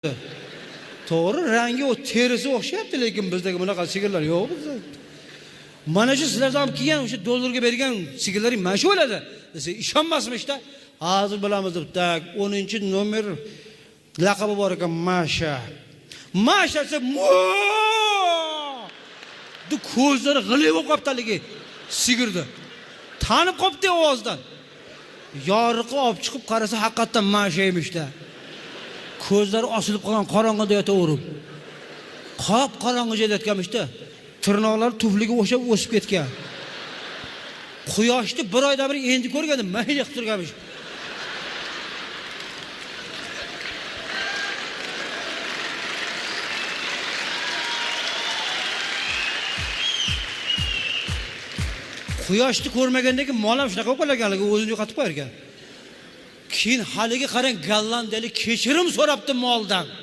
To'g'ri, rangi o terisi o'xshayapti, lekin bizdagi bunaqa sigirlar yo'q bizda. Mana shu sizlardan olib kelgan o'sha dollarga bergan sigirlaring mana shu bo'ladi desa, ishonmasmishda. Hozir bilamiz deb, tak 10-nomer laqabi bor ekan, Masha. Masha desa, mo! Deb ko'zlari g'ilay bo'lib qolibdi haligi sigirni. Tanib qolibdi ovozdan. Yoriqqa olib chiqib qarasa, haqiqatdan Masha emishda. Ko'zlari osilib qolgan, qorong'ida yotaverib. Qop qorong'i joyda yotganmishda. Tirnoqlari tufliga o'xshab o'sib ketgan. Quyoshni bir oydan beri endi ko'rgandim, mayda qilib turganmish. Quyoshni ko'rmagandan keyin mol ham shunaqa bo'lib qolar ekan, o'zini yo'qotib qo'yar ekan. Keyin haligi qarang, gollandiyalik kechirim so'rabdi moldan.